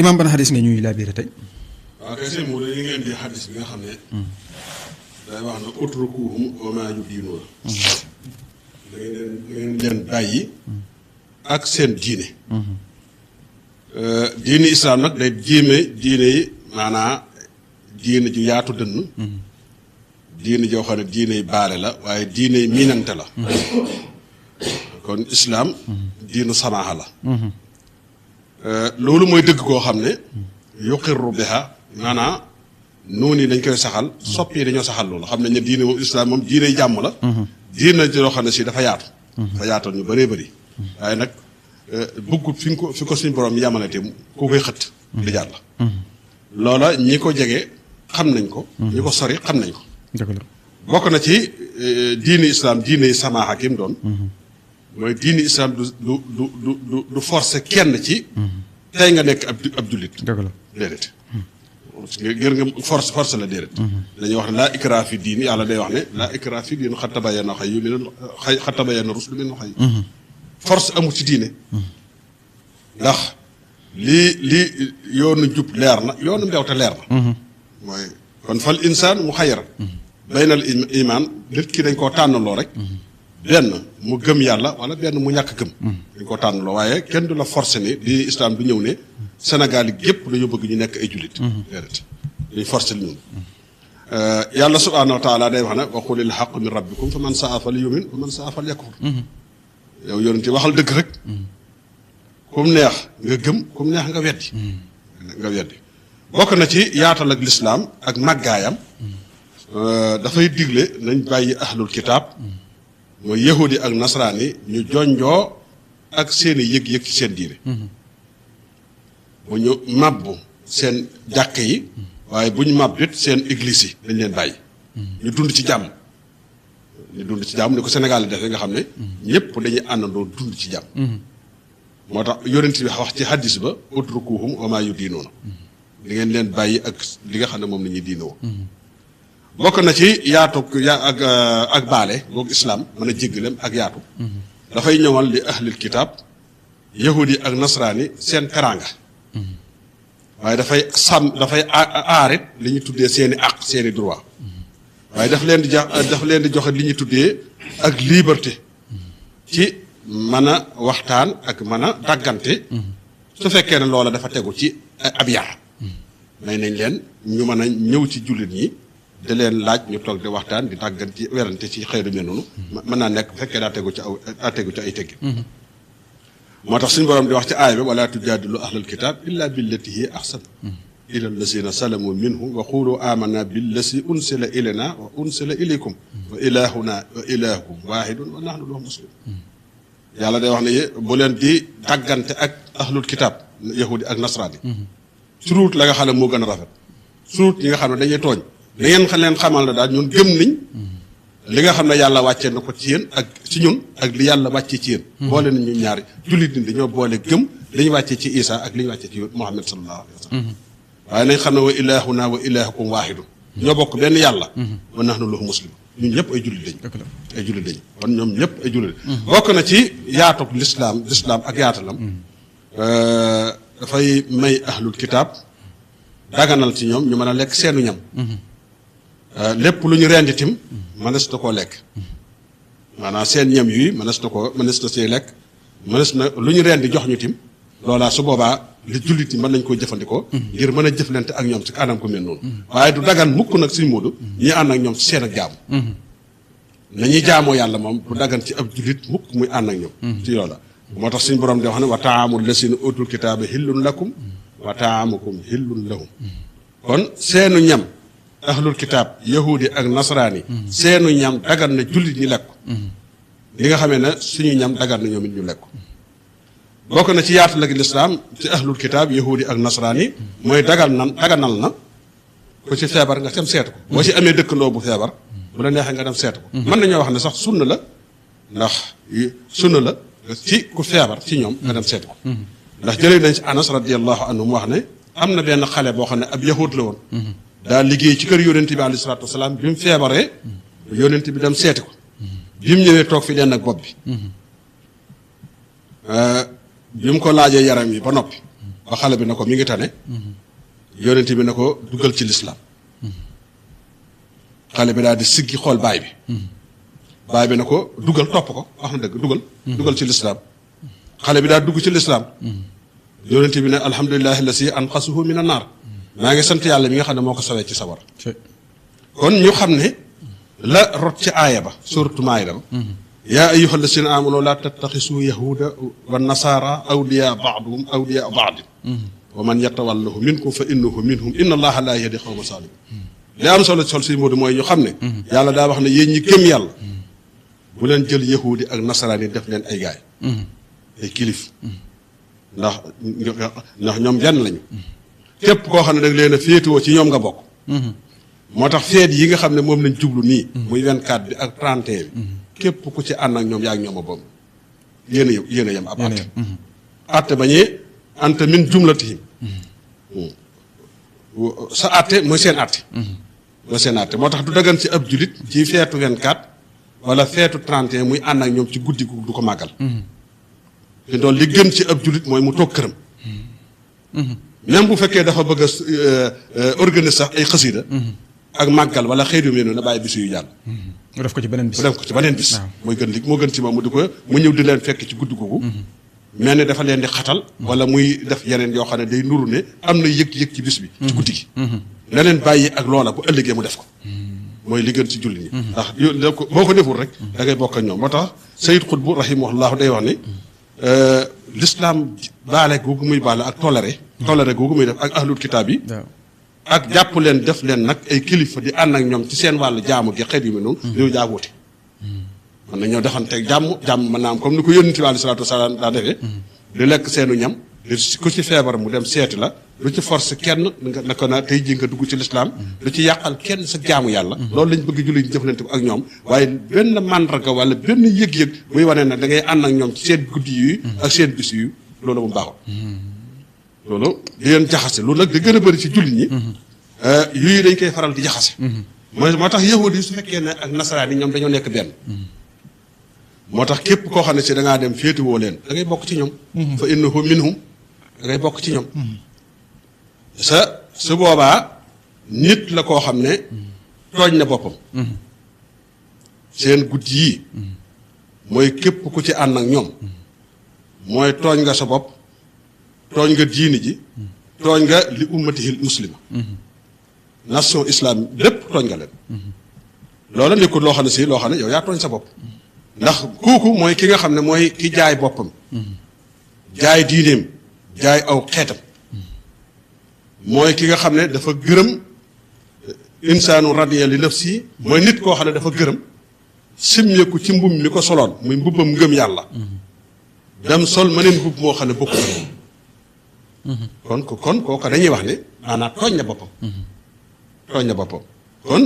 imaam ban xadis nga ñuy laabire tey. waaw kay sëñ Modou li ngeen di xadis bi nga xam ne. day wax na utrukuhum wa maa yubdiinuuna. da ngeen leen bàyyi. ak seen diine. diine islam nag day jéeme diine yi maanaa diine ju yaatu dënn. diine joo xam ne diine yi baale la waaye diine yi miinante la. kon islam. diinu samaaxa la. loolu mooy dëgg koo xam ne. yuqirru biha maanaa noonu yi dañ koy saxal sopp yi dañoo saxal loolu xam nañ ne diine moom islam moom diine yi jàmm la. diine joo xam ne si dafa yaatu. dafa yaatoon ñu bëree bëri. waaye nag bëggut fi ko suñu borom yamalate ku koy xët. di jaar la. loola ñi ko jege xam nañ ko. ñi ko sori xam nañ ko. bokk na ci diini islam diine yi samaaxa ki mu doon. mooy diini islam du forcer kenn ci. tey nga nekk ab jullit. déedéet. ngir nga force la déedéet. dañuy wax ne laa ikraa fi diini yàlla day wax ne laa ikraa fi diini xat tabayyana rushdu minal ghayy. force amul ci diine. ndax lii yoonu jub leer na yoonu mbewte leer na. mooy kon fal insaan mu xayar. baynal imaan nit ki dañ koo tànnaloo rek. benn mu gëm yàlla wala benn mu ñàkk gëm. dañ koo tànnaloo waaye kenn du la forcer ni diine islam du ñëw ne Sénégal yi gépp dañoo bëgg ñu nekk ay jullit. déedéet dañ forcer li ñun. yàlla subhaanahu wa taala day wax ne wa qulil haqqu min rabbikum fa man saa fal yumin wa man saa fal yakfur. yow yonent waxal dëgg rek. kum neex nga gëm kum neex nga weddi. nga weddi bokk na ci yaatal ak lislaam ak màggaayam. dafay digle nañ bàyyi ahlul kitaab. mooy yahudi ak nasaraan yi ñu jonjoo ak seeni yëg-yëg ci seen diine. bu ñu màbbu seen jàkk yi. waaye bu ñu màbbit seen église yi dañ leen bàyyi. ñu dund ci jàmm. ñu dund ci jàmm ni ko Sénégal defee nga xam ne. ñëpp dañuy àndandoo dund ci jàmm. moo tax yonent bi wax ci hadis ba utrukuhum wa maa yudiinuuna. di ngeen leen bàyyi ak li nga xam ne moom la ñuy diinoo. bokk na ci yaatu ak baale boog islam mën a jéggaleem ak yaatu. dafay ñëwal li ahlil kitaab yahudi ak nasraani seen teraanga. waaye dafay aarit li ñu tuddee seeni àq seeni droit. waaye daf leen di joxe li ñu tuddee ak liberté. ci mën a waxtaan ak mën a daggante. su fekkee ne loola dafa tegu ci ab yar. may nañ leen ñu mën a ñëw ci jullit ñi. di leen laaj ñu toog di waxtaan di dàggan ci werante ci xëy na noonu. mën naa nekk bu fekkee daa tegu ci ay teggin. moo tax suñu borom di wax ci aaya bi wala tujaadilu ahlal kitaab illa billati hiya ahsan. ila allazina salamu minhum wa qulu amanna billasi unsila ilayna wa unsila ilaykum. wa ilahuna wa ilahukum wahidun wa nahnu lahu muslimun. yàlla day wax ne bu leen di dàggante ak ahlul kitaab yahudi ak nasraani. surut la nga xam ne moo gën a rafet. surut ñi nga xam ne dañuy tooñ. da ngeen leen xamal na daal ñun gëm nañ li nga xam ne yàlla wàccee na ko ci yéen ak ci ñun ak li yàlla wàccee ci yéen. boole nañ ñu ñaari jullit ñi dañoo boole gëm li ñu wàccee ci Isa ak li ñu wàccee ci Muhammad sallallahu alayhi wa sallam. waaye nañ xam ne wa ilahuna wa ilahukum waahidun. ñoo bokk benn yàlla. wa nahnu lahu muslimun ñun ñëpp ay jullit lañ. ay jullit lañ kon ñoom ñëpp ay jullit. bokk na ci yaatug lislaam ak yaatalam. dafay may ahlul kitaab daganal ci ñoom ñu mën a lekk seenu ñam. lépp lu ñu rendi tim mënees na koo lekk. maanaam seen ñam yuy mënees na see lekk mënees na lu ñu rendi jox ñu tim loolaa su boobaa li jullit yi mën nañ koo jëfandikoo. ngir mën a jëflante ak ñoom ci anam ko mel noonu. waaye du dagan mukk nag suñu moodu ñi ànd ak ñoom ci seen ak jaamu. nañuy jaamoo yàlla moom du dagan ci ab jullit mukk muy ànd ak ñoom. ci loola moo tax suñu borom di wax ne wa taamul lasina utul kitaaba hillun lakum wa taamukum hillun lahum. kon seenu ñam. ahlul kitaab yahudi ak nasaraani. seenu ñam dagan na jullit ñi lekk. li nga xamee ne suñu ñam dagan na ñoom it ñu lekk. bokk na ci yaatal ak lislaam ci ahlul kitaab yahudi ak nasaraani. mooy daganal na ku ci feebar nga dem seetu ko. boo ci amee dëkkandoo bu feebar. bu la neexee nga dem seetu ko. mën nañoo wax ne sax sunna la ndax sunna la ci ku feebar ci ñoom nga dem seetu ko. ndax jëlee nañ ci Anas radiyallahu anhu mu wax ne am na benn xale boo xam ne ab yahud la woon. daa liggéey ci kër yonent bi alayhi salaatu wasalaam bi mu feebaree yonent bi dem seeti ko bi mu ñëwee toog fi den ak bopp bi bi mu ko laajee yaram yi ba noppi ba xale bi na ko mi ngi tane yonent bi na ko dugal ci lislaam xale bi daal di siggi xool baay bi baay bi na ko dugal topp ko wax na dëgg dugal ci lislaam xale bi daal dugg ci lislaam yonent bi ne alhamdulillahi lasi anqasuhu min an naar maa ngi sant yàlla mi nga xam ne moo ko sawee ci sawar kon ñu xam ne la rot ci aaya ba suratu Maayda ba yaa ayyuha allasina amanu laa tattaxisu yahuda wa nasara awliya baaduhum awliya baadin wa man yatawallahu minkum fa innahu minhum inna allaha laa yahdi xawma saalimin li am solo sol si Moodu mooy ñu xam ne yàlla daa wax ne yéen ñi gëm yàlla bu leen jël yahudi ak nasaraan yi def leen ay gaay ay kilif ndax ñoom benn lañu képp koo xam ne dag leen a féetewoo ci ñoom nga bokk moo tax feet yi nga xam ne moom lañ jublu nii muy 24 bi ak 31 bi képp ku ci ànd ak ñoom yaa ngi ñoom a boobu yéen a yem ab atte atte bañee anta min jumlatihim sa atte mooy seen atte mooy seen atte moo tax du dagan ci ab julit ci feetu 24 wala feetu 31 muy ànd ak ñoom ci guddi gu du ko màggal te doon li gën ci ab julit mooy mu toog këram même bu fekkee dafa bëgg a organiser sax ay xasida ak màggal wala xëy yu mel noonu na bàyyi bisu yu jàll mu def ko ci beneen bis mu def ko ci beneen bis mooy gën li moo gën ci moom mu di ko mu ñëw di leen fekk ci guddi googu mel ne dafa leen di xatal wala muy def yeneen yoo xam ne day nuru ne am na yëg-yëg ci bis bi ci guddi gi la leen bàyyi ak loola bu ëllëgee mu def ko mooy li gën ci julli ñi ndax boo ko deful rek da ngay bokk ak ñoom moo tax Sayyid Xutbu rahimahullahu day wax ne l'islam baale googu muy baale ak toléré googu muy def ak ahlul kitaab yi ak jàpp leen def leen nag ay kilifa di ànd ak ñoom ci seen wàllu jaamu gi xeet yu mel noonu réew jaagooti mën na ñoo defanteeg jàmm mën naa am comme ni ko yónnent bi alayhi salaatu wasalaam daa defee di lekk seenu ñam ku ci feebar mu dem seeti la du ci force kenn na ko na tey ji nga dugg ci lislaam du ci yàqal kenn sa jaamu yàlla loolu lañ bëgg julli ñu jëflante ak ñoom waaye benn màndarga wala benn yëg-yëg buy wane ne da ngay ànd ak ñoom ci seen guddi yi ak seen bis yu loolu mu baaxul loolu di leen jaxase loolu nag da gën a bëri ci julli ñi yooyu dañ koy faral di jaxase moo tax yahudi yi su fekkee ne ak nasaraan yi ñoom dañoo nekk benn moo tax képp koo xam ne si da ngaa dem féetiwoo leen da ngay bokk ci ñoom fa innahu minhum da ngay bokk ci ñoom su boobaa nit la koo xam ne tooñ na boppam seen guddi yii mooy képp ku ci ànd ak ñoom mooy tooñ nga sa bopp tooñ nga diini ji tooñ nga li ummatihil muslima nation islam lépp tooñ nga leen loola nekkul loo xam ne si loo xam ne yow yaa tooñ sa bopp ndax kooku mooy ki nga xam ne mooy ki jaay boppam jaay diineem jaay aw xeetam mooy ki nga xam ne dafa gërëm insaanu radiya li nafsi mooy nit koo xam ne dafa gërëm simmeeku ci mbubb mi ko soloon muy mbubbam ngëm yàlla dem sol meneen mbubb moo xam ne bokku kon kooka dañuy wax ne maanaam tooñ na boppam kon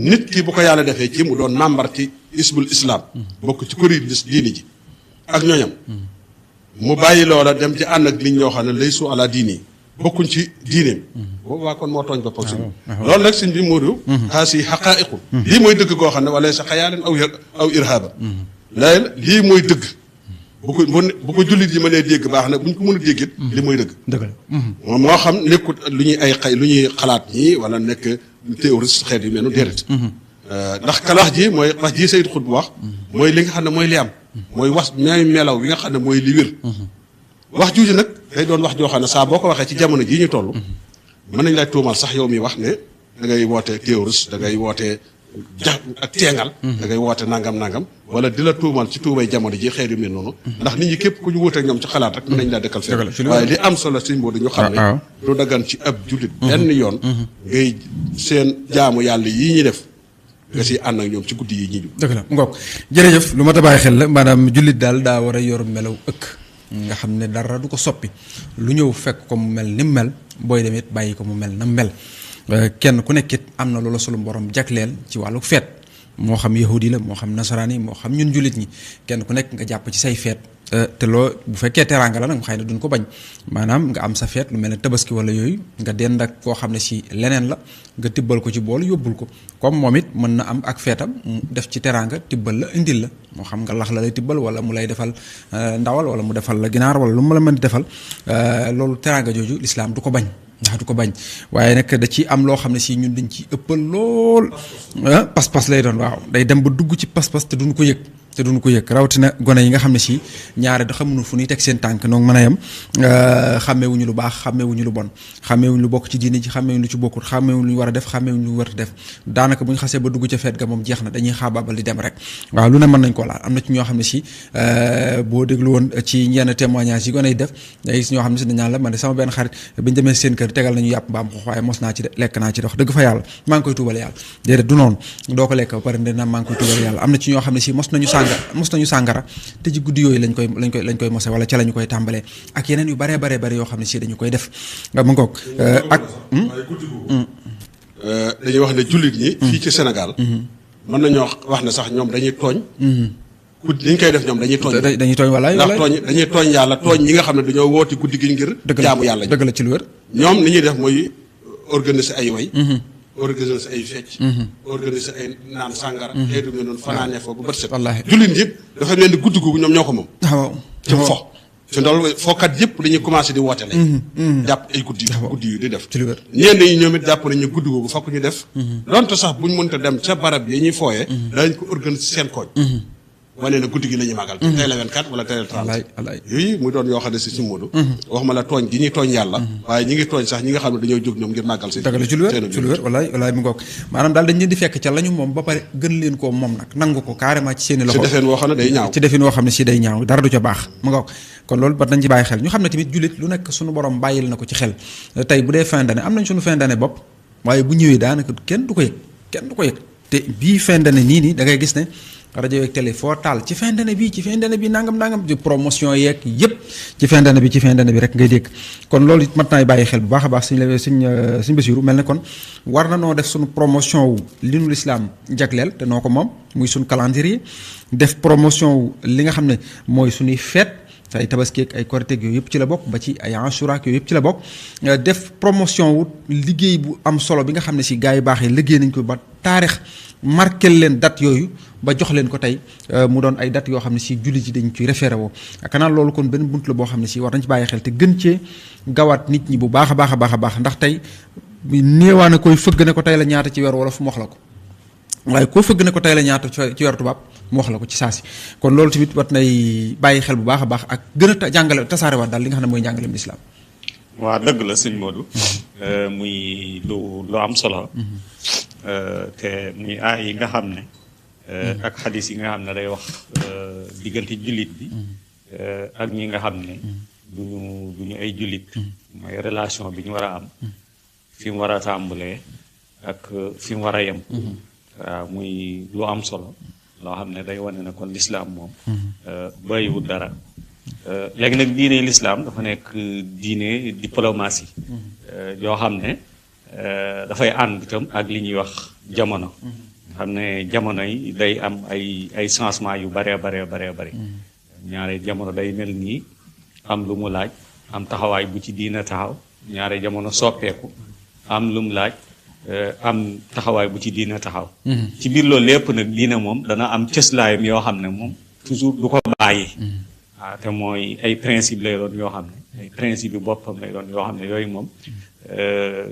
nit ki bu ko yàlla defee ci mu doon membre ci isbul islam bokk ci kuréel diini ji ak ñooñam mu bàyyi loola dem ci ànd ak liñ ñoo xam ne lay su ala diini bokkuñ ci diineem boobaa kon moo tooñ boppam suñu loolu nag suñ bi Moodu xaasi xaqaa'iqu lii mooy dëgg koo xam ne wala sa xayaaleen aw irhaaba lii mooy dëgg bu ko jullit yi mënee dégg baax na bu ñu ko mën a déggit li mooy dëgg moom moo xam nekkut lu ñuy xalaat ñii wala nekk théoriste xeet yu mel nu déedéet ndax kalax ji mooy wax ji Sayyid Xutb bu wax mooy li nga xam ne mooy li am mooy wax ñooy melaw bi nga xam ne mooy li wér wax juuju nag day doon wax joo xam ne saa boo ko waxee ci jamono jii ñu toll mën nañ lay tuumal sax yow mi wax ne da ngay woote théoriste da ngay woote ak teengal da ngay woote nangam wala di la tuumal ci tuubay jamono ji xeet yu mel noonu ndax nit ñi képp ku ñu wuuteeg ñoom ci xalaat rek mën nañ laa dëkkal fekk waaye li am solo suñ boo dañu xam ne du daggan ci ab jullit benn yoon ngay seen jaamu yàlla yii ñuy def nga si ànd ak ñoom ci guddi yi ñi ju dëgg la ngoog jërëjëf lu ma tabaay xel la maanaam jullit daal daa war a yor melaw ëkk nga xam ne dara du ko soppi lu ñëw fekk ko mu mel ni mu mel booy dem it bàyyi ko mu mel na mel kenn ku nekkit am na loola sunu borom jagleel ci wàllu feet moo xam yahudi la moo xam nasaraan yi moo xam ñun jullit ñi kenn ku nekk nga jàpp ci say feet te loo bu fekkee teraanga la nag xëy na duñ ko bañ maanaam nga am sa feet lu mel ne tabaski wala yooyu nga dend ak koo xam ne si leneen la nga tibbal ko ci bool yóbbul ko comme moom it mën na am ak feetam mu def ci teraanga tibbal la indil la moo xam nga lax la lay tibbal wala mu lay defal ndawal wala mu defal la ginaar wala lu mu la mën di defal loolu teraanga jooju lislaam du ko bañ ndax du ko bañ waaye nag da ci am loo xam ne si ñun dañ ci ëppal lool pas-pas lay doon waaw day dem ba dugg ci pas-pas te duñ ko yëg rawatina gone yi nga xam ne si ñaare da xamuñu fu ñuy teg seen tànk noonu mën a yem xàmmeewuñu lu baax xàmmeewuñu lu bon xàmmeewuñu lu bokk ci diine ji xàmmeewuñu lu ci bokkut xàmmeewuñu lu ñu war a def xàmmeewuñu lu ñu war a def daanaka bu ñu xasee ba dugg ca feet ga moom jeex na dañuy xaabaabal di dem rek waaw lu ne mën nañ koo laal am na ci ñoo xam ne si boo déglu woon ci yenn témoignage yi gone yi def day gis ñoo xam ne si dañ naan la man de sama benn xarit biñu demee seen kër tegal nañu yàpp mbaam xuux waaye mos naa ci de lekk naa ci dox dëgg fa yàlla maa ngi koy tuubal yàlla déedéet du noonu doo ko lekk ba pare dina maa ngi koy tuubal yàlla am na ci ñoo xam ne si mos nañu sàngara te ci guddi yooyu lañ koy mose wala ca la ñu koy tàmbalee ak yeneen yu baree baree bari yoo xam ne si dañu koy def nga ma ngoog ak dañuy wax ne jullit ñi fii ci Sénégal mën nañoo wax ne sax ñoom dañuy tooñ li ñu koy def ñoom dañuy tooñ walaay ndax dañuy tooñ yàlla tooñ ñi nga xam ne dañoo woote guddi gi ngir jaamu yàlla dëgg la ci lu wér ñoom li ñuy def mooy organiser ay way organiser ay fecc organiser ay naan sàngara xeetu mel noonu fanaanee foofu ba bët set jullit yëpp dafa mel ni guddi googu ñoom ñoo ko moom waaw ci fo ci ndool fookat yëpp dañuy commencé di woote lay jàpp ay guddi yu di def ñenn ñi ñoom it jàpp nañ ñu guddi googu fokk ñu def donte sax buñ mënta dem ca barab yi ñuy fooyee dañ ko organiser seen koñ wane na guddi gi la ñuy màggal tey la 24 wala tey la 30 yooyu muy doon yoo xam ne si Modou wax ma la tooñ gi ñuy tooñ yàlla waaye ñi ngi tooñ sax ñi nga xam ne dañoo jóg ñoom ngir màggal si dëgg la ci lu wér walaay mu ngoog maanaam daal dañ leen di fekk ca la ñu moom ba pare gën leen koo moom nag nangu ko carrément ci seeni loxo ci defeen woo xam ne day ñaaw ci defeen woo xam ne si day ñaaw dara du ca baax mu ngoog kon loolu ba dañ ci bàyyi xel ñu xam ne tamit jullit lu nekk suñu borom bàyyil na ko ci xel tey bu dee fin d'année am nañ suñu fin d'année bopp waaye bu ñëwee daanaka kenn du ko yëg te bii fin d'année nii da ngay gis ne rajo yeeg télé foo taal ci fin d'année bi nangam di promotion yeeg yëpp ci fin d'année bi rek ngay dégg kon loolu it mat naay bàyyi xel bu baax a baax suñ Basiru mel ne kon war na noo def suñu promotion wu li nu lislaam jagleel te noo ko moom muy suñu calendrier def promotion wu li nga xam ne mooy suñuy fête ay tabaski ak ay korite yooyu yëpp ci la bokk ba ci ay Ashura yooyu yëpp ci la bokk def promotion wu liggéey bu am solo bi nga xam ne si gars yi baax yi liggéey nañ ko ba taarix marquel leen date yooyu ba jox leen ko tey mu doon ay date yoo xam ne si jullit yi dañ ciy référé woo kanaan loolu kon benn bunt la boo xam ne si war nañ ci bàyyi xel te gën cee gawaat nit ñi bu baax a baax ndax tey néewaa na koy fëgg ne ko tey la ñaata ci weer wala fu mu wax la ko waaye koo fëgg ne ko tey la ñaata ci weeru tubaab mu wax la ko ci saasi kon loolu tamit wat nay bàyyi xel bu baax a baax ak gën a jàngale tasaarewaat daal li nga xam ne mooy njàngaleem lislaam waaw dëgg la sëñ Modou muy lu am solo te muy aay yi nga xam ne ak xadis yi nga xam ne day wax diggante jullit bi ak ñi nga xam ne duñu ay jullit mooy relation bi ñu war a am fi mu war a tàmbalee ak fi mu war a yem waaw muy lu am solo loo xam ne day wane ne kon lislaam moom bàyyiwul dara léegi nag diine lislaam dafa nekk diine diplomatie yoo xam ne dafay ànd itam ak li ñuy wax jamono nga xam ne jamono yi day am ay changement yu baree bari ñaare jamono day mel nii am lu mu laaj am taxawaay bu ci diine taxaw ñaare jamono soppeeku am lu mu laaj am taxawaay bu ci diine taxaw ci biir loolu lépp nag diine moom dana am cëslaayam yoo xam ne moom toujours du ko bàyyi waaw te mooy ay principe lay doon yoo xam ne ay principe yu boppam lay doon yoo xam ne yooyu moom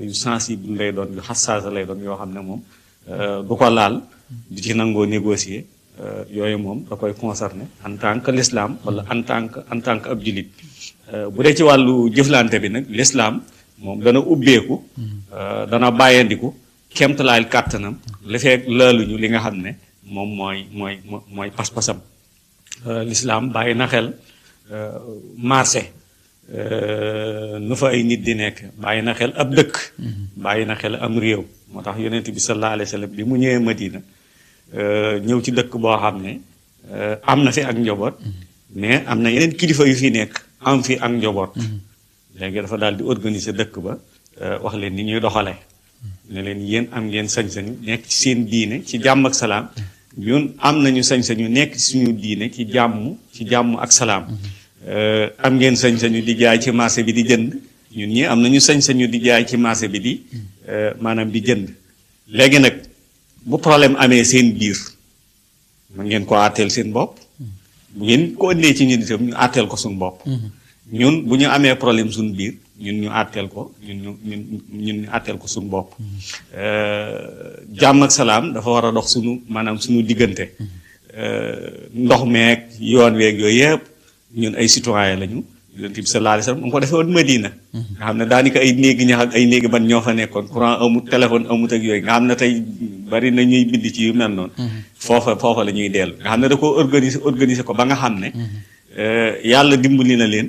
yu sensible lay doon yu xassaasa lay doon yoo xam ne moom du ko laal du ci nangoo négocier yooyu moom da koy concerner en tant que l'islam wala en tant que ab jullit bu dee ci wàllu jëflante bi nag l'islam moom dana ubbeeku dana bàyyandiku kemtalaayal kàttanam li fekk laaluñu li nga xam ne moom mooy pas-pasam l'islam bàyyi na xel marché nu fa ay nit di nekk bàyyi na xel ab dëkk bàyyi na xel am réew moo tax yonent bi sallallahu alayhi wa sallam bi mu ñëwee Madina ñëw ci dëkk boo xam ne am na fi ak njaboot mais am na yeneen kilifa yu fi nekk am fi ak njaboot léegi dafa daal di organiser dëkk ba wax leen ni ñuy doxalee ne leen yéen am ngeen sañ-sañu nekk ci seen diine ci jàmm ak salaam ñun am nañu sañ-sañu nekk ci suñu diine ci jàmm ak salaam. Am ngeen sañ-sañu di jaay ci marché bi di jënd ñun ñi am nañu sañ-sañu di jaay ci marché bi di maanaam di jënd léegi nag bu problème amee seen biir ma ngeen ko àtteel seen bopp bu ngeen ko ëndee ci ñun itam ñu àtteel ko suñu bopp ñun bu ñu amee problème suñu biir ñun ñu àtteel ko ñu àtteel ko suñu bopp jàmm ak salaam dafa war a dox suñu diggante ndox meeg yoon weeg yooyu yëpp ñun ay citoyen lañu yonent bi sallallahu alayhi wasallam mu ko defee woon Madina nga xam ne daanaka ay néegi ñax ak ay néegi ban ñoo fa nekkoon courant amut téléphone amut ak yooyu nga xam ne tey bari na ñuy bind ci yu mel noonu foofa la ñuy dellu nga xam ne da ko organiser ko ba nga xam ne yàlla dimbali na leen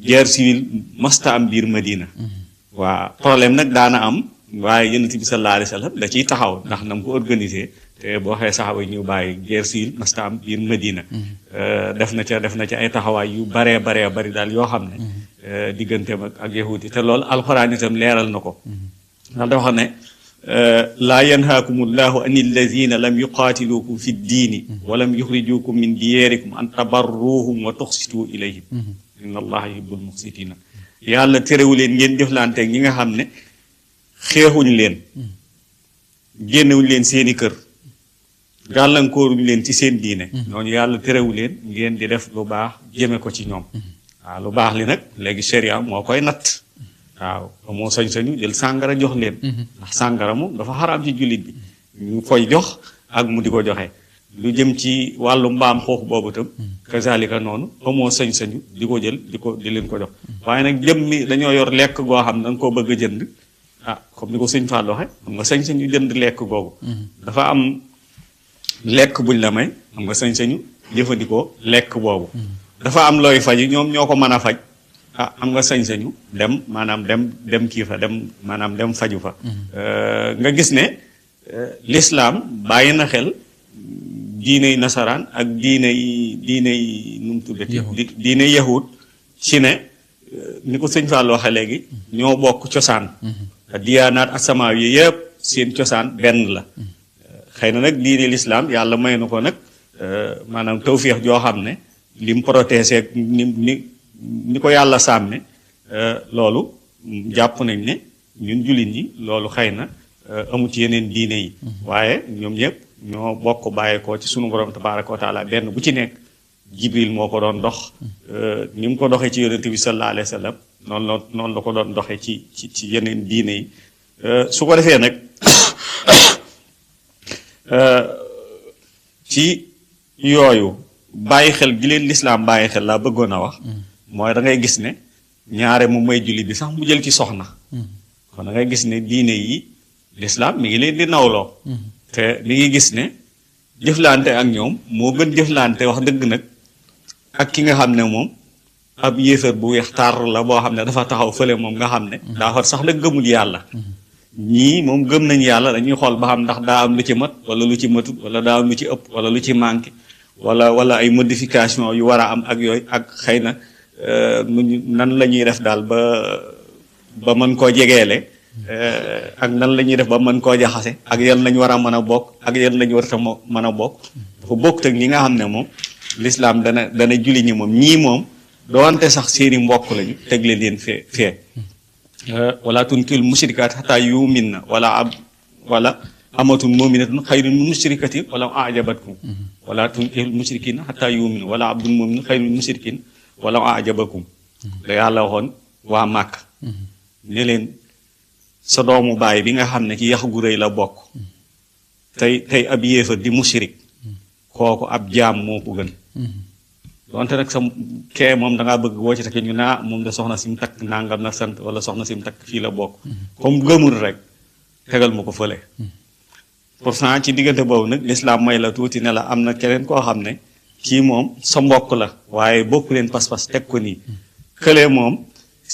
guerre civile masta am biir Madina waa problème nag daana am waaye yonent bi sallallahu alayhi wasallam da ciy taxaw ndax na mu ko organiser te boo xee saxaaba yi ñu bàyyi guerre civile masta am biir Madina def na ca ay taxawaay yu baree bari daal yoo xam ne digganteem ak yahuudi te loolu alxuraan itam leeral na ko ndax dafa xam ne laa yanhaakumullahu an alladina lam yuqaatilukum fi ddiini wa lam yuxrijukum min diyaarikum an tabarruhum wa tuxsitu ilayhim inna allaha yuhibbul muqsitina yàlla terewu leen ngeen jëflanteeg ñi nga xam ne xeexuñ leen génnewuñ leen seeni kër gàllankooruñ leen ci seen diine ñooñu yàlla terewu leen ngeen di def lu baax jëme ko ci ñoom waaw lu baax li nag léegi sharia moo koy natt waaw amoo sañ-sañu jël sàngara jox leen ndax sàngara moom dafa xaraam ci jullit bi ñu koy jox ak mu di ko joxe lu jëm ci wàllu mbaam xoox boobu itam kazalika noonu amoo sañ-sañu di ko jël di leen ko jox waaye nag jëm mi dañoo yor lekk goo xam ne danga koo bëgg a jënd comme ni ko sëñ Fall waxe xam nga sañ-sañu jënd lekk googu dafa am lekk buñ la may xam nga sañ-sañu jëfandikoo lekk boobu dafa am looy faj ñoom ñoo ko mën a faj am nga sañ-sañu dem kii fa dem faju fa nga gis ne lislaam bàyyi na xel diiney nasaraan ak diiney nu mu tuddati diiney yahud ci ne ni ko sëñ Fall waxe léegi ñoo bokk cosaan diyaanaat asamaaw yi yëpp seen cosaan benn la xëy na nag diine lislaam yàlla may na ko nag maanaam tawféex joo xam ne lim protégé ni ko yàlla sàmme loolu jàpp nañ ne ñun jullit ñi loolu xëy na amu ci yeneen diine yi waaye ñoom ñëpp ñoo bokk bàyyeekoo ci sunu borom tabaaraka wa taala benn bu ci nekk jibril moo ko doon dox ni mu ko doxee ci yonent bi sallallahu alayhi wa sallam noonu la ko doon doxee ci yeneen diine yi su ko defee nag ci yooyu bàyyi xel gi leen lislaam bàyyi xel laa bëggoon a wax mooy da ngay gis ne ñaare mu may julli bi sax mu jël ci soxna kon da ngay gis ne diine yi lislaam mi ngi leen di nawloo te mi ngi gis ne jëflante ak ñoom moo gën jëflante wax dëgg nag ak ki nga xam ne moom ab yéefar bu weex tar la boo xam ne dafa taxaw fële moom nga xam ne daa far sax la gëmul yàlla ñii moom gëm nañ yàlla dañuy xool ba xam ndax daa am lu ci mat wala lu ci matut wala daa am lu ci ëpp wala lu ci manqué wala ay modification yu war a am ak yooyu ak xëy na nan la ñuy def daal ba mën koo jegeele ak nan la ñuy def ba mën koo jaxase ak yan lañ war a mën a bokk ak yan lañ war a mën a bokk dafa bokk teg ñi nga xam ne moom lislaam dana julli ñi moom ñii moom doonte sax seeni mbokk lañu tegle leen fee wala tunkil mushrikaat xataa yuminna wala amatun muminatun xayrun min mushrikatin wala ajabatkum wala tunkil mushrikina xataa yuminna wala abdun mumin xayrun min mushrikin wala ajabakum da yàlla waxoon waa màkk ne leen sa doomu baay bi nga xam ne ci yax gu rëy la bokk tey ab yéefar di mushrik kooku ab jaam moo ko gën donte nag sa kee moom dangaa bëgg woo ci takk ñu naa moom de soxna si mu takk nangam na sant wala soxna si mu takk fii la bokk comme gëmul rek tegal ma ko fële pourtant ci diggante boobu nag lislaam may la tuuti ne la am na keneen koo xam ne kii moom sa mbokk la waaye bokku leen pas-pas teg ko nii kële moom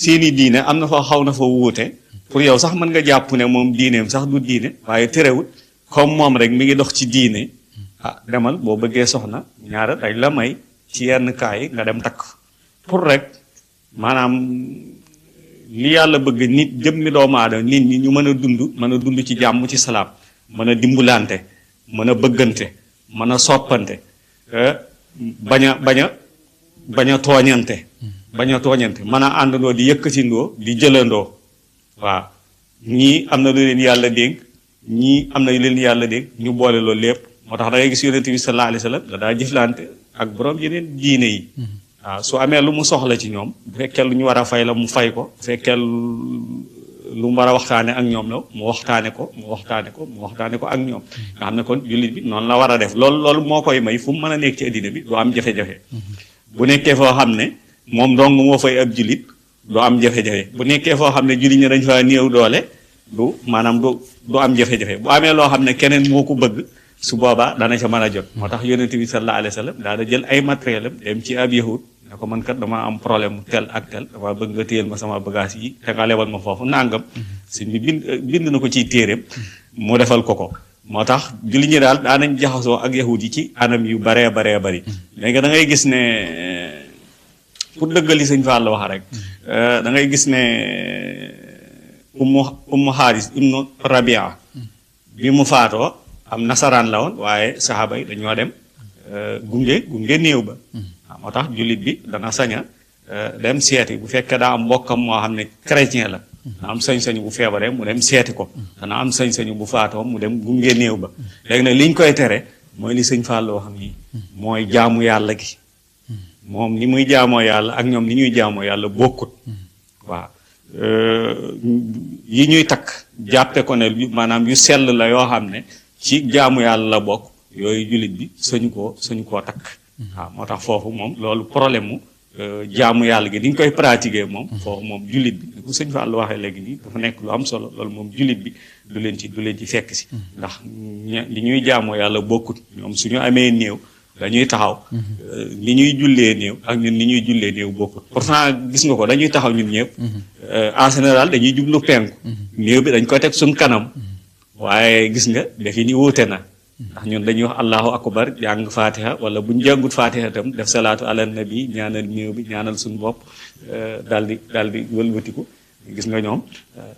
seeni diine am na fa xaw na fa wuute pour yow sax mën nga jàpp ne moom diineem sax du diine waaye terewul comme moom rek mi ngi dox ci diine demal boo bëggee soxna ñaara dañ la may ci yenn kaa yi nga dem takk pour rek maanaam li yàlla bëgg nit jëmmi doomu aadama nit ñi ñu mën a dund ci jàmm ci salaam mën a dimbulante mën a bëggante mën a soppante bañ a tooñante mën a àndandoo di yëkkatindoo di jëlandoo waaw ñii am na lu leen yàlla dénk ñii am na lu leen yàlla dénk ñu boole loolu lépp moo tax da ngay gis yonent bi sallallahu alayhi wa sallam da daa jëflante ak borom yeneen diine yi waaw su amee lu mu soxla ci ñoom bu fekkee lu ñu war a fay la mu fay ko bu fekkee lu mu war a waxtaane ak ñoom la mu waxtaane ko ak ñoom nga xam ne kon jullit bi noonu la war a def loolu moo koy may fu mu mën a nekk ci addina bi doo am jafe-jafe bu nekkee foo xam ne moom dong moo fay ab jullit doo am jafe-jafe bu nekkee foo xam ne jullit ñi dañ fa néew doole du am jafe-jafe bu amee loo xam ne keneen moo ko bëgg su boobaa dana ca mën a jot moo tax yonent bi sallallahu alayhi wa sallam daana jël ay matériel am dem ci ab yahud ne ko man kat dama am problème mu tel ak tel dama bëgg nga téyel ma sama bagage yi te nga lebal ma foofu nangam sëñ bi bind na ko ciy téeréem mu defal ko moo tax julli ñi daal daanañ jaxasoo ak yahud yi ci anam yu baree bari léegi da ngay gis ne pour dëggali sëñ Fall wax rek da ngay gis ne ummu xaaris ibnu rabia bi mu faatoo am nasaraan la woon waaye saxaaba yi dañoo dem gunge néew ba moo tax jullit bi dana sañ a dem seeti bu fekkee daa am mbokkam moo xam ne chrétien la dana am sañ-sañu bu feebaree mu dem seeti ko dana am sañ-sañu bu faatoo mu dem gunge néew ba léegi nag liñ koy tere mooy li sëñ Fall wax nii mooy jaamu yàlla gi moom ni muy jaamoo yàlla ak ñoom ni ñuy jaamoo yàlla bokkut waaw yi ñuy takk jàppe ko ne maanaam yu sell la yoo xam ne ci jaamu yàlla la bokk yooyu jullit bi sañu koo takk waaw moo tax foofu moom loolu problème mu jaamu yàlla gi di ñu koy pratiquer moom foofu moom jullit bi ni ko sëñ Fall waxee léegi nii dafa nekk lu am solo loolu moom jullit bi du leen ci fekk si ndax li ñuy jaamoo yàlla bokkut ñoom suñu amee néew dañuy taxaw li ñuy jullee néew ak ñun li ñuy jullee néew bokkut pourtant gis nga ko dañuy taxaw ñun ñëpp en général dañuy jublu penku néew bi dañ koy teg suñ kanam waaye gis nga dafi ni wuute na ndax ñun dañuy wax allahu akbar jàng fatiha wala buñ jàngut fatiha itam def salaatu ala nabi ñaanal néew bi ñaanal suñu bopp daal di wëlbatiku gis nga ñoom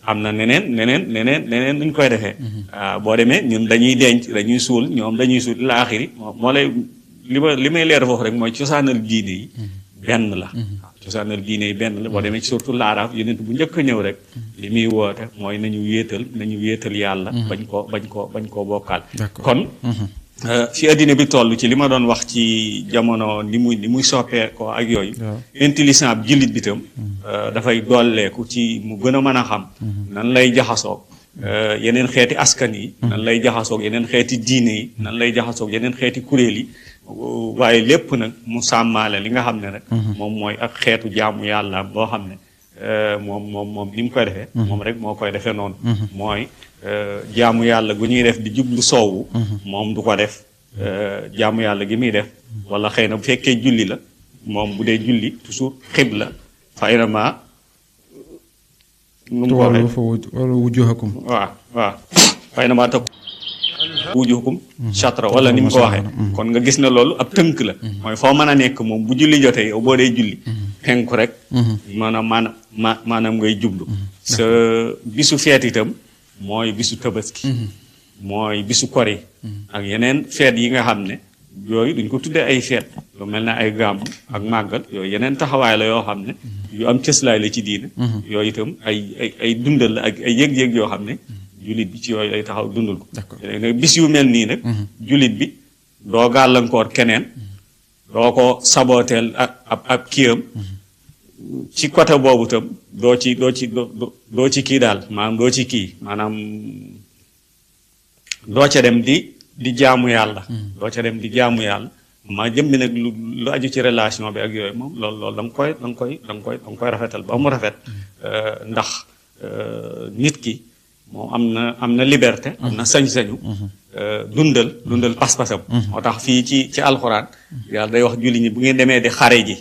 am na neneen nuñ koy defee waaw boo demee ñun dañuy denc dañuy suul ñoom dañuy suul laaxiri moo lay li may leer foofu rek mooy cosaanal diine yi benn la waaw cosaanal diine yi benn la boo demee ci surtout laaraaf yonent bu njëkk a ñëw rek li muy woote mooy nañu wéetal yàlla bañ koo bokkaal kon fi addina bi toll ci li ma doon wax ci jamono ni muy soppee ko ak yooyu intelligent bi jullit bi tam dafay dolleeku ci mu gën a mën a xam nan lay jaxasoog yeneen xeeti askan yi nan lay jaxasoog yeneen xeeti diine yi nan lay jaxasoog yeneen xeeti kuréel yi waaye lépp nag mu sàmmaale li nga xam ne rek moom mooy ak xeetu jaamu yàlla boo xam ne moom ni mu koy defee moom rek moo koy defee noonu mooy jaamu yàlla gu ñuy def di jublu soowu moom du ko def jaamu yàlla gi muy def wala xëy na bu fekkee julli la moom bu dee julli toujours xibla fa inama nu mu ko waxee wala wujuhakum waaw fa inama tak wujuhakum chatra wala ni mu ko waxee kon nga gis ne loolu ab tënk la mooy foo mën a nekk moom bu julli jotee yow boo dee julli penku rek maanaam ngay jublu sa bisu feet itam mooy bisu tabaski mooy bisu kori ak yeneen feet yi nga xam ne yooyu duñ ko tuddee ay feet lu mel ne ay gàmm ak màggal yooyu yeneen taxawaay la yoo xam ne yu am cëslaay la ci diine yooyu itam ay dundal la ak ay yëg-yëg yoo xam ne jullit bi ci yooyu lay taxaw dundal ko nag bis yu mel nii nag jullit bi doo gàllankoor keneen doo ko sabooteel ab kiyam ci côté boobu itam doo ci kii daal maanaam doo ci kii maanaam doo ca dem di jaamu yàlla doo ca dem di jaamu yàlla ma jëm bi nag lu aju ci relation bi ak yooyu moom loolu da nga koy rafetal ba mu rafet ndax nit ki moom am na liberté am na sañ-sañu dundal pas-pasam moo tax fii ci alxuraan yàlla day wax julli ñi bu ngeen demee di xare ji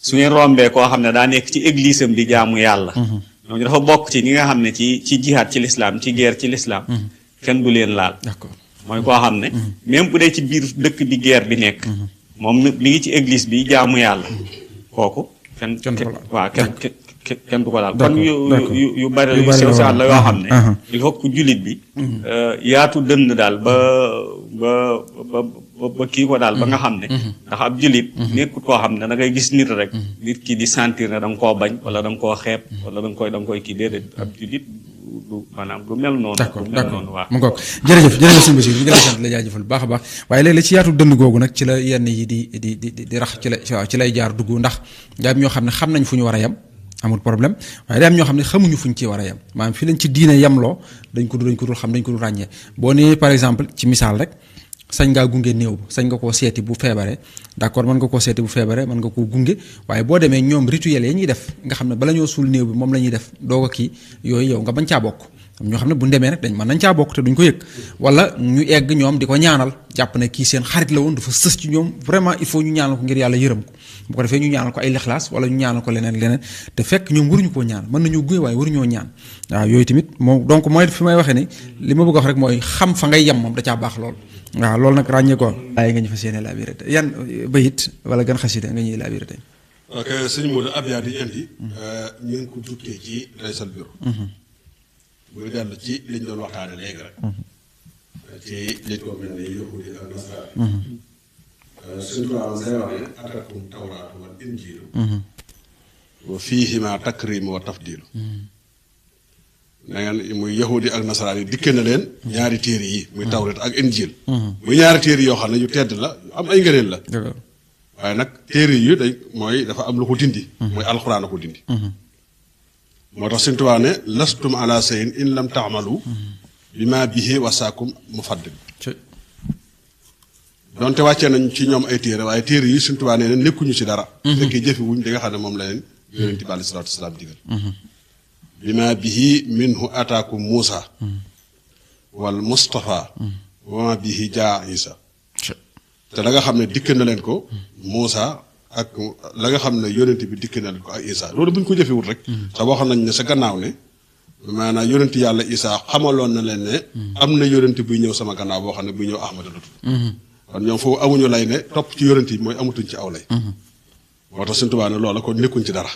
su ngeen rombee koo xam ne daa nekk ci église am di jaamu yàlla ñooñu dafa bokk ci ñi nga xam ne ci jihaad ci lislaam ci guerre ci lislaam kenn du leen laal mooy koo xam ne même bu dee ci biir dëkk bi guerre bi nekk moom mi ngi ci église bi jaamu yàlla kooku kenn du ko laal kon yu bari yu sew saat la yoo xam ne il faut que jullit bi yaatu dënn daal ba ba kii ko daal ba nga xam ne ndax ab jullit nekkut koo xam ne da ngay gis nit rek nit ki di sentir ne da nga koo bañ wala da nga koo xeeb wala da nga koy kii déedéet ab jullit du maanaam du mel noonu d'accord du mel noonu waaw mu ngoog jërëjëf sëñ Bassirou ñu ngi lay sant la jaajëfal bu baax a baax waaye léeg-léeg ci yaatu dënd googu nag ci la yenn yi di rax ci lay jaar dugg ndax daa am ñoo xam ne xam nañ fu ñu war a yem amul problème waaye day am ñoo xam ne xamuñu fuñ ci war a yem maanaam fi lañ ci diine yemloo dañ ko dul xam dañ ko dul ràññee boo nee par exemple ci misaal rek sañ ngaa gunge néew ba sañ nga koo seeti bu feebaree d'accord mën nga koo seeti bu feebaree mën nga koo gunge waaye boo demee ñoom rituel yi ñuy def nga xam ne bala ñoo suul néew bi moom la ñuy def doog a kii yooyu yow nga bañ caa bokk am ñoo xam ne bu ñu demee nag mën nañ caa bokk te duñ ko yëg wala ñu egg ñoom di ko ñaanal jàpp ne kii seen xarit la woon dafa sës ci ñoom vraiment il faut ñu ñaanal ko ngir yàlla yërëm ko bu ko defee ñu ñaanal ko ay lixlaas wala ñu ñaanal ko leneen te fekk ñoom waruñu koo ñaan mën nañoo gunge waaye waruñoo ñaan waaw yooyu tamit moom donc mooy fi may waxee ni li ma bëgg a wax rek mooy xam fa ngay yem moom da caa baax lool waaw loolu nag ràññee ko waaye nga ñu fas yéene laabiré tey yan bayit wala gan xasida nga ñuy laabiré tey ok sëñ Modou abyaat yi indi ñu ngi ko jukkee ci Laysal Birr muy dellu ci liñ doon waxtaane léegi rek ci liñ ko mel ne yahudi ak nasaraan suñu ko am day wax ne atakum tawraatu wal injiilu wa fiihima takrimu wa tafdilu na ngeen muy yahudi ak nasaraan yi dikke na leen ñaari téere yi muy tawrat ak injiil muy ñaari téere yoo xam ne yu tedd la yu am ay ngëneel la waaye nag téere yi day mooy dafa am lu ko dindi mooy alxuraan a ko dindi moo tax Sëñ Tuubaa ne lastum ala sayin in lam taamalu bi ma bihi wasaakum mufaddil donte wàccee nañ ci ñoom ay téere waaye téere yi Sëñ Tuubaa nee na nekkuñu ci dara fekkee jëfe wuñ di nga xam ne moom la leen yonent bi aleyhi salaatu wa salaam digal bi ma bihi minhu ataakum Muusa wal Mustafa wa ma bihi jaa Isa te la nga xam ne dikk na leen ko Muusa ak la nga xam ne yonent bi dikk na leen ko ak Isa loolu bu ñu ko jëfewut rek te waxoon nañ ne sa gannaaw ne maanaam yonent yàlla Isa xamaloon na leen ne am na yonent buy ñëw sama gannaaw boo xam ne buy ñëw Ahmadu la tudd kon ñoom foofu amuñu lay ne topp ci yonent yi mooy amatuñ ci aw lay moo tax Sëñ Tuubaa ne loola kon nekkuñ ci dara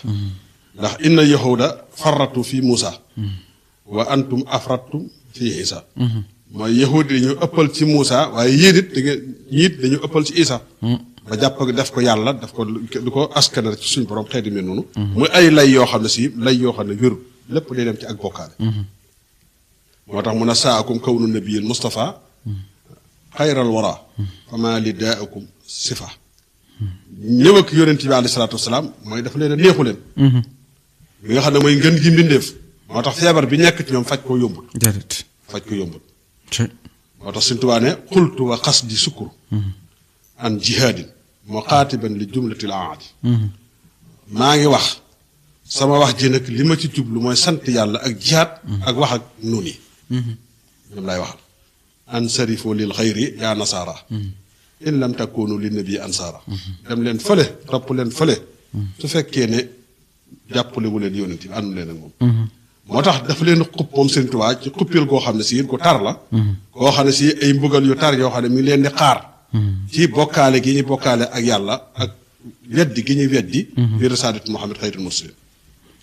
ndax inna yahuda farratu fi Muusa wa antum afrattum fi Isa mooy yahudi dañu ëppal ci Muusa waaye yéen it da ngeen ñiit dañu ëppal ci Isa ba jàpp def ko yàlla def ko du ko askanal ci suñu borom xeeti mel noonu muy ay lay yoo xam ne si lay yoo xam ne wéru lépp day dem ci ak bokkaale moo tax mun a saakum kawnu nabiyil Mustafa xayral wara fama li daakum sifa ñëw ak yonent bi alayhi salaatu wasalaam mooy dafa leen a neexu leen bi nga xam ne mooy ngën gi mbindeef moo tax feebar bi nekk ci ñoom faj ko yombul faj ko yombul moo tax Sëñ Tuubaa ne xultu wa xas di sukkur an jihaadin muqaatiban li jumlatil aadi maa ngi wax sama wax ji nag li ma ci jublu mooy sant yàlla ak jihaad ak wax ak nun yi ñoom lay waxal an sarifo lil xayri yaa nasaara in lam takunu li nabi ansaara dem leen fële topp leen fële su fekkee ne jàppale wu leen yónent bi àndu leen ak moom moo tax dafa leen xupp moom Sëñ Tuubaa ci xuppil koo xam ne si ko tar la koo xam ne si ay mbugal yu tar yoo xam ne mi ngi leen di xaar ci bokkaale gi ñu bokkaale ak yàlla ak weddi gi ñuy weddi bi risaalati Muhammad xayrul mursalin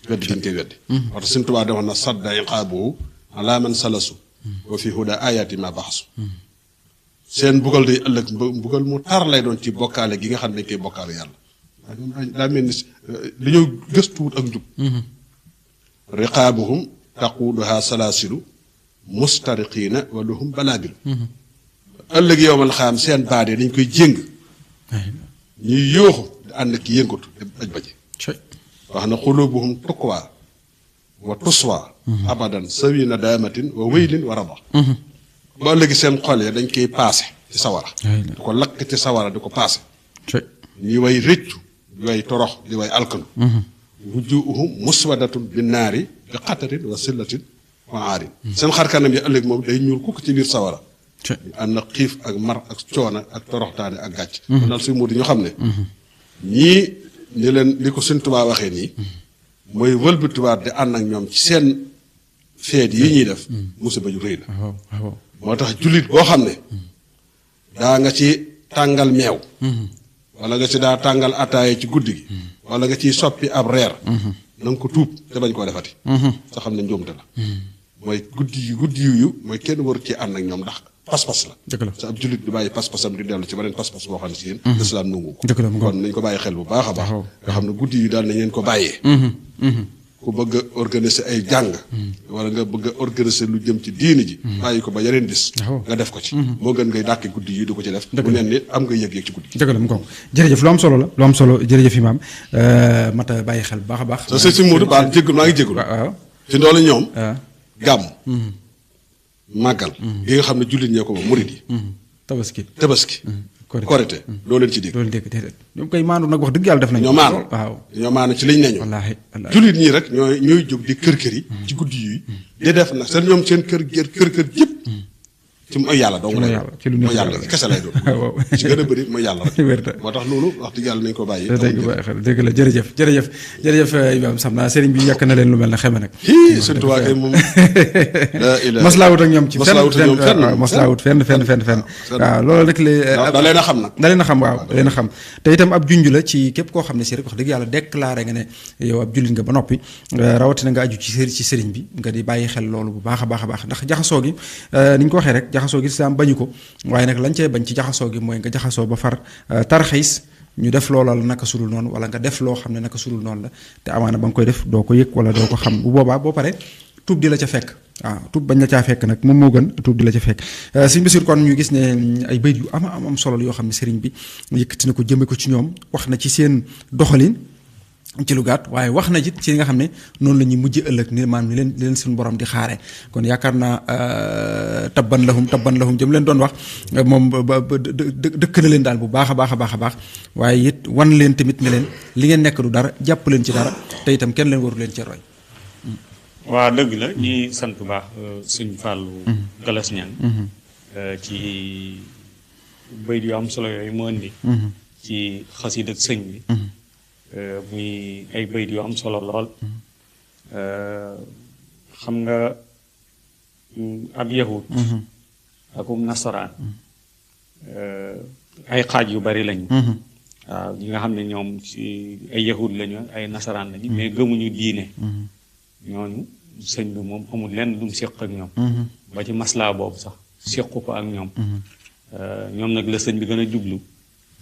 weddi gi ñu koy weddi moo tax Sëñ Tuubaa defoon na sadda iqaabuhu ala man salasu wa fi huda ayati ma baxasu seen mbugal day ëllëg mbugal mu tar lay doon ci bokkaale gi nga xam ne dañ koy bokkaale yàlla daa mel ni dañoo gëstuwut ak njub riqaabuhum taquuduha salaasilu mustariqiina wa lahum balaabilu ëllëg yowmal xaam seen baat yi dañ koy jéng ñuy yóoxu di ànd ki yëngatu aj baje wax na xulubuhum tuqwa wa tuswa abadan sawina daamatin wa waylin wa raba ba ëllëgi seen xol ya dañ koy paase ci sawara di ko lakk ci sawara di ko paase ñi way rëccu di way torox di way alkanu wujuuhum muswadatun bi naari bi xatarin wa sillatin wa aarin seen xarkanam yi ëllëg moom day ñuul kukk ci biir sawara ànd na xiif ak mar ak coona ak toroxtaane ak gàcc kon daal suy mu di ñu xam ne ñii ni leen li ko Sëñ Tuubaa waxee nii mooy wëlbatiwaat di ànd ak ñoom ci seen feet yi ñuy def musiba ju rëy la moo tax jullit boo xam ne daa nga ci tàngal meew wala nga ci daa tàngal ataaye ci guddi gi wala nga ciy soppi ab reer na nga ko tuub te bañ koo defati sa xam ne njuumte la mooy guddi yu mooy kenn waru ci ànd ak ñoom ndax pas-pas la. dëgg la sa ab jullit du bàyyi pas-pasam di dellu ci beneen pas-pas boo xam ne si yéen. lislaam nangu ko. dëgg la mu kon nañ ko bàyyi xel bu baax a baax. nga xam ne guddi yi daal nañ leen ko bàyyee. ku bëgg a organiser ay jàng. wala nga bëgg a organiser lu jëm ci diini ji. bàyyi ko ba yeneen bis. nga def ko ci. moo gën ngay dàkki guddi yi du ko ci def. mu ne ni am nga yëg-yëg ci guddi. dëgg la mu ko jërëjëf lu am solo la lu am solo jërëjëf imaam mata bàyyi xel bu baax a baax. sa si Modou baal jéggul maa ngi jéggul. waaw ci ndoole ñoom. gàmm. màggal. yi nga xam ne jullit ñee ko moom murid yi. tabaski. korite doo leen ci dégg. doo leen dégg déedéet ñoom koy maandu nag wax dëgg yàlla def nañu. ñoo maanu ci liñ neñu. wallaahi jullit ñii rek ñooy jóg di kër yi. ci guddi yi. di def nag seen ñoom seen kër yëpp. ci mooy yàlla dong lay doon ci lu mooy yàlla kese lay doon. ci gën a bëri mooy yàlla rek. moo tax loolu wax dëgg yàlla nañ ko bàyyi. dëgg la jërëjëf Imaam xam naa sëriñ bi yàq na leen lu mel ne xeme nag. surtout waa kay moom. maslaawut ak ñoom ci maslaawut fenn waaw loolu rek da leen a xam nag. da leen a xam waaw da leen a xam te itam ab junj la ci képp koo xam ne si rek wax dëgg yàlla déclaré nga ne yow ab jullit nga ba noppi rawatina nga aju ci sëriñ bi nga di bàyyi xel loolu bu baax a baax ndax jaxasoo gi ni ñu ko waxee rek jaxasoo gi islaam bañu ko waaye nag lañ cey bañ ci jaxasoo gi mooy nga jaxasoo ba far tarxiis ñu def loola la naka sudul noonu wala nga def loo xam ne naka sudul noonu la te amaana ba nga koy def doo ko yëg wala doo ko xam bu boobaa boo pare tuub di la ca fekk waaw tuub bañ la caa fekk nag moom moo gën tuub di la ca fekk sëñ Bassirou kon ñu gis ne ay bayt yu am solo yoo xam ne sëriñ bi yëkkati na ko jëme ko ci ñoom wax na ci seen doxalin ci lu gàtt waaye wax na ci li nga xam ne noonu la ñuy mujj ëllëg ni maanaam ni leen suñu borom di xaare kon yaakaar naa tabban lahum jëm leen doon wax moom ba dëkk na leen daal bu baax a baax waaye it wan leen tamit ne leen li ngeen nekk du dara jàpp leen ci dara te itam kenn leen waru leen ci roy. waaw dëgg la ñuy sant bu baax suñ Fallou Galas Ñaan ci bayt yu am solo yooyu mu indi ci xasida ak sëñ bi muy ay bayt yu am solo lool xam nga ab yahud akum nasaraan ay xaaj yu bari lañu waaw ñi nga xam ne ñoom ci ay yahud lañu ay nasaraan lañu mais gëmuñu diine ñooñu sëñ bi moom amul lenn lu mu séq ak ñoom ba ci maslaa boobu sax séqu ko ak ñoom ñoom nag la sëñ bi gën a jublu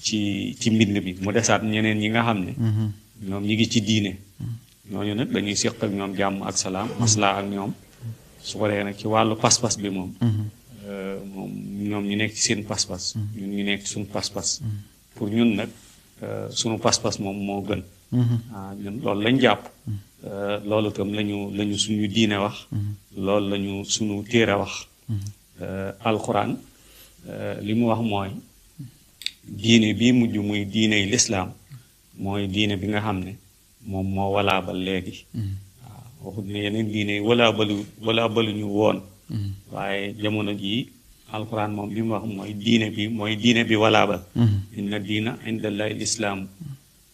ci mbind bi mu desaat ñeneen ñi nga xam ne ñoom ñi ngi ci diine ñooñu nag dañuy séq ak ñoom jàmm ak salaam maslaa ak ñoom su ko dee nag ci wàllu pas-pas bi moom moom ñoom ñu nekk ci seen pas-pas ñun ñu nekk ci suñu pas-pas pour ñun nag suñu pas-pas moom moo gën ñun loolu lañ jàpp loolu itam lañu suñu diine wax loolu lañu suñu téere wax alxuraan li mu wax mooy diine bii mujj muy diiney lislaam mooy diine bi nga xam ne moom moo walaabal léegi waaw waxut ne yeneen diine yi walaabaluñu woon waaye jamono jii alxuraan moom li mu wax mooy diine bi walaabal inna diina indallahi lislaam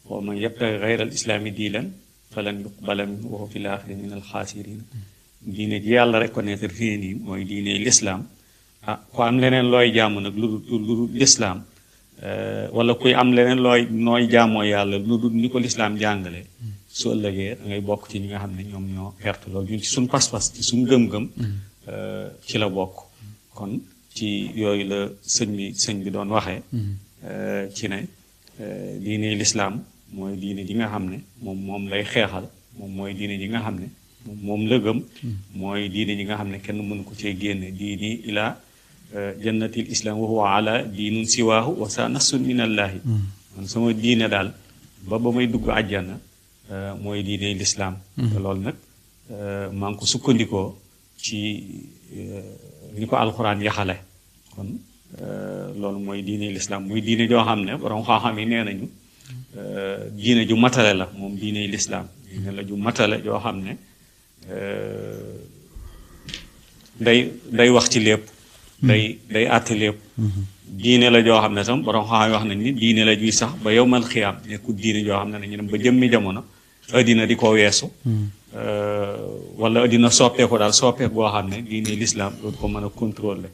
wa man yabtaghi ghayra al islaami diinan falan yuqbala minhu wa huwa fil aaxirati min al xaasiriin diine ji yàlla reconnaître fii nii mooy diine lislaam ku am leneen looy jaamu nag lu dul lislaam wala kuy am leneen nooy jaamoo yàlla lu dul ni ko lislaam jàngale su ëllëgee da ngay bokk ci ñi nga xam ne ñoom ñoo perte loolu ñun ci suñ pas-pas ci suñ gëm-gëm ci la bokk kon ci yooyu la sëñ bi doon waxee ci ne diine lislaam mooy diine ji nga xam ne moom lay xeexal moom mooy diine ji nga xam ne moom la gëm mooy diine ji nga xam ne kenn mënu ko cee génne diini ilaa jannatil islam wa huwa ala diinun siwaahu wa sa nasun minallaahi man sama diine daal ba may dugg àjjana mooy diine lislaam te loolu nag maa ngi ko sukkandikoo ci ni ko alxuraan yaxale kon loolu mooy diine lislaam muy diine joo xam ne borom xam-xam yi nee nañu diine ju matale la moom diine lislaam diine la ju matale joo xam ne day wax ci lépp day àtte lépp diine la joo xam ne tam borom xam wax nañ ni diine la juy sax ba yowmal xiyaam nekkul diine joo xam ne nañu dem ba jëmmi jamono addina di ko weesu wala addina soppeeku daal soppeeku boo xam ne diine lislaam dootu ko mën a contrôler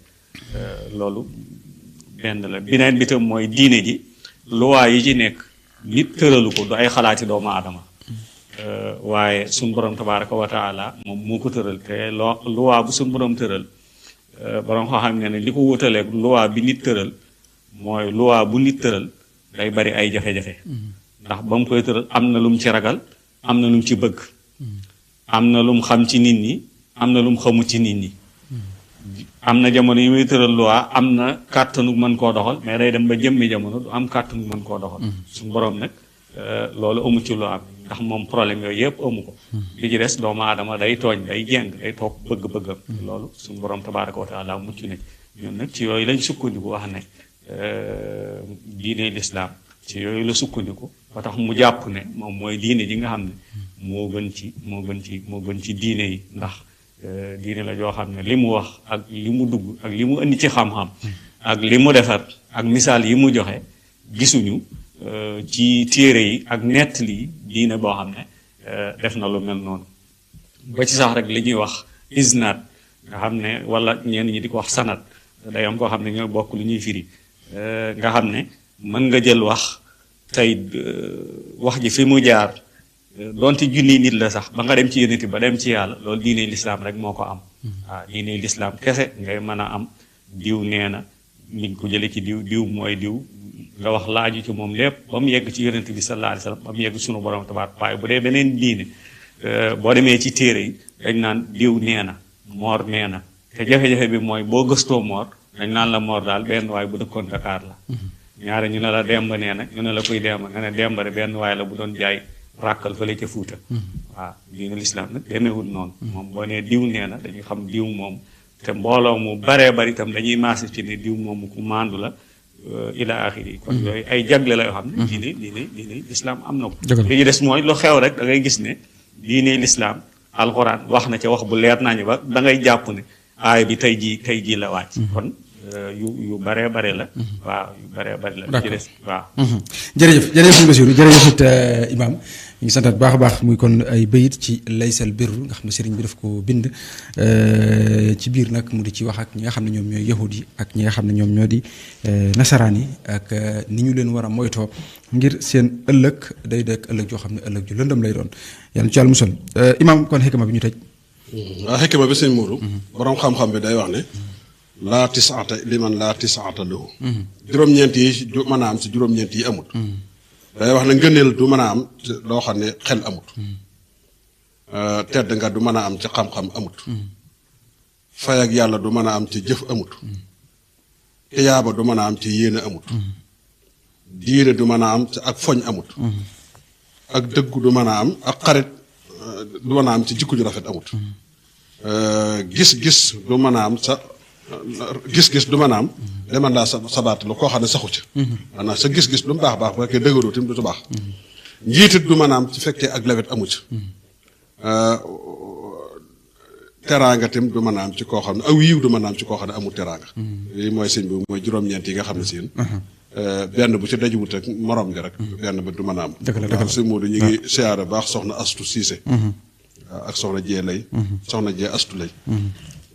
loolu benn la beneen bi tam mooy diine ji luwaa yi ci nekk nit tëralu ko du ay xalaati doomu aadama waaye suñ borom tabaaraka wa taala moom moo ko tëral te luwaa bu suñ borom tëral borom xoo xam ne li ko wutaleeg loi bi nit tëral mooy loi bu nit tëral day bari ay jafe-jafe ndax ba mu koy tëral am na lu mu ci ragal am na lu mu ci bëgg am na lu mu xam ci nit ñi am na lu mu xamut ci nit ñi am na jamono yi muy tëral loi am na kàttanu mën koo doxal mais day dem ba jëmmi jamono du am kàttanu mën koo doxal suñu borom nag loolu amu ci loi bi ndax moom problème yooyu yëpp amu ko li ci des doomu aadama day tooñ day jeng day toog bëgg-bëggam loolu suñu borom tabaaraka wa taala mucc na ñun nag ci yooyu lañ sukkandiku wax ne diine lislaam ci yooyu la sukkandiku ba tax mu jàpp ne moom mooy diine ji nga xam ne moo gën ci diine yi ndax diine la joo xam ne li mu wax ak li mu dugg ak li mu indi ci xam-xam ak li mu defar ak misaal yi mu joxe gisuñu ci téere yi ak nettali yi diine boo xam ne def na lu mel noonu ba ci sax rek li ñuy wax isnaad nga xam ne wala ñenn ñi di ko wax sanad day am koo xam ne ñooy bokk lu ñuy firi nga xam ne mën nga jël wax tey wax ji fi mu jaar donte junni nit la sax ba nga dem ci yonent ba dem ci yàlla loolu diine lislaam rek moo ko am waaw diine lislaam kese ngay mën a am diw nee na mi ngi ko jële ci diw mooy diw nga wax laaju ci moom lépp ba mu yegg ci yonent bi sallallahu alayhi wasallam ba mu yegg sunu borom tabaaraka waaye bu dee beneen diine boo demee ci téere yi dañ naan diw nee na moor nee na te jafe-jafe bi mooy boo gëstoo moor dañ naan la moor daal benn waay bu dëkkoon Dakar la ñaare ñu ne la demba nee na ñu ne la kuy demba nga ne demba de benn waay la bu doon jaay ràkkal fële ca Fuuta waaw diine lislaam nag demeewul noonu moom boo nee diw nee na dañuy xam diw moom te mbooloo mu baree bari itam dañuy maase ci ne diw moom ku maandu la ila axiri kon yooyu ay jagle la yoo xam ne diine lislaam am na ko li ñu des mooy lu xew rek da ngay gis ne diine lislaam alxuraan wax na ca wax bu leer nañu ba da ngay jàpp ne aay bi tey jii la wàcc kon yu baree bare la waaw yu baree bare la ci des waaw jërëjëf sëñ Bassirou jërëjëf it imaam ñu ngi santaat baax a baax muy kon ay bayit ci laysal birru nga xam ne sëriñ bi daf ko bind ci biir nag mu di ci wax ak ñi nga xam ne ñoom ñooy yahud yi ak ñi nga xam ne ñoom ñoo di nasaraan yi ak ni ñu leen war a moytoo ngir seen ëllëg day dekk ëllëg joo xam ne ëllëg ju lëndëm lay doon yàlla ci yàlla musal imaam kon xikma bi ñu tëj waaw xikma bi sëñ Mourou borom xam-xam bi day wax ne laa tisaata liman laa tisaata lahu juróom-ñeent yi mën a am si juróom-ñeent yi amut day wax ne ngëneel du mën a am ci loo xam ne xel amut tedd nga du mën a am ci xam-xam amut fay ak yàlla du mën a am ci jëf amut tiyaaba du mën a am ci yéene amut diine du mën a am ci ak foñ amut ak dëggu du mën a am ak xarit du mën a am ci jikko ju rafet amut gis-gis du mën a am sa gis-gis du mën a am deman laa sabaat lu koo xam ne saxu ci maanaam sa gis-gis lu mu baax baax bu fekkee dëgëroo tim du baax njiitit du mën a am ci fekkee ak lewet amu ci teraanga tim du mën a am ci koo xam ne aw yiw du mën a am ci koo xam ne amul teraanga lii mooy sëñ bi mooy juróom-ñeent yi nga xam ne siin benn bu ci dajuwut rek morom gi rek benn ba du mën a am waaw sëñ Modou ñu ngi siyaare baax soxna Astu Siise waaw ak soxna Jee Lay soxna Jee Astu Lay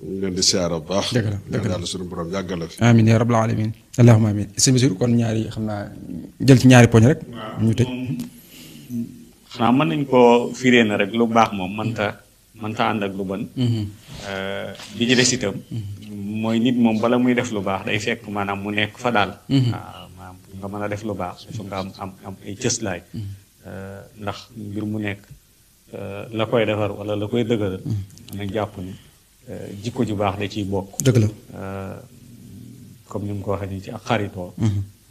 ñu leen di siyaare bu baax dëgg la yàlla suñu borom yàggal la fi amiin yaa rabbal alamin allahumma amiin sëñ Bassirou kon ñaari xam naa jël ci ñaari poñ rek ñu tëj xanaa mën nañ koo firee na rek lu baax moom mënta ànd ak lu bon bi ci des itam mooy nit moom bala muy def lu baax day fekk maanaam mu nekk fa daal waaw maanaam nga mën a def lu baax su nga am ay cëslaay ndax mbir mu nekk la koy defar wala la koy dëgëral nag jàpp ni jikko ju baax da ciy bokk dëgg la comme ni mu ko waxee nii ci ak xaritoo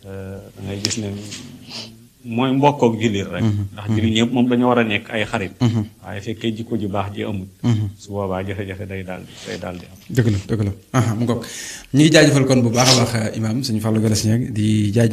da ngay gis ne mooy mbokkook jullit rek ndax jullit ñëpp moom dañoo war a nekk ay xarit waaye fekkee jikko ju baax ji amul su boobaa jafe-jafe day daal di am dëgg la mu ngoog ñu ngi jaajëfal kon bu baax a baax imaam sëñ Fallou Galass Niang di jaajëfal